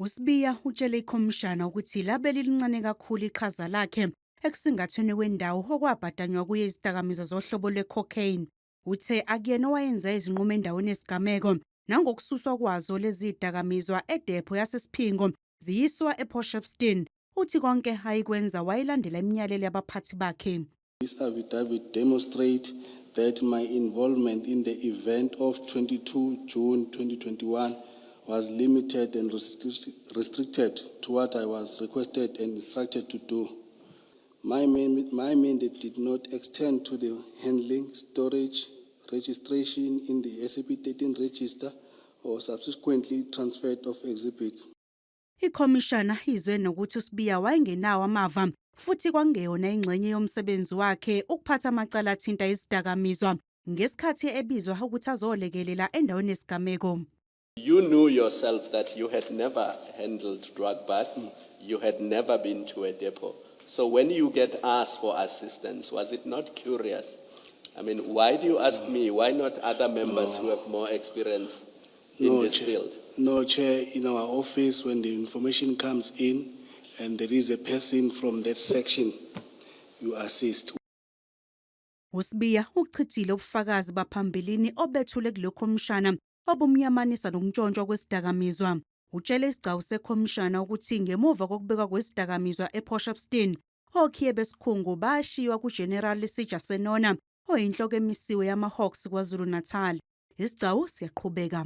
USibiya utshele ikhomishana ukuthi labe lilincane kakhulu iqhaza lakhe ekusingathweni kwendawo okwabhadanywa kuyo izidakamizwa zohlobo lwe-cocaine. Uthe akuyena owayenza izinqumo endaweni yesigameko nangokususwa kwazo lezi dakamizwa edepho yaseSiphingo ziyiswa ePort Shepstone. Uthi konke ayikwenza wayelandela imiyalelo yabaphathi bakhe. This affidavit demonstrate that my involvement in the event of 22 June 2021 was limited and restricted to what I was requested and instructed to do. My mandate did not extend to the handling, storage, registration in the SAP 13 register or subsequently transfer of exhibits. Ikhomishana izwe nokuthi uSibiya wayengenawo amava futhi kwangeyona ingxenye yomsebenzi wakhe ukuphatha amacala athinta izidakamizwa ngesikhathi ebizwa ukuthi azolekelela endaweni yesigameko. You knew yourself that you had never handled drug busts, you had never been to a depot. So when you get asked for assistance, was it not curious? I mean, why do you ask me? Why not other members who have more experience in No, this Chair. field? No, Chair, in our office, when the information comes in and there is a person from that section, you assist. USibiya uchithile ubufakazi baphambilini obethule kule khomishana obumyamanisa nokuntshontshwa kwesidakamizwa. Utshele isigcawu sekhomishana ukuthi ngemuva kokubekwa kwesidakamizwa ePort Shepstone, okhiye besikhungo bashiywa kuGeneral Lesetja Senona, oyinhloko emisiwe yama-Hawks KwaZulu-Natal. Isigcawu siyaqhubeka.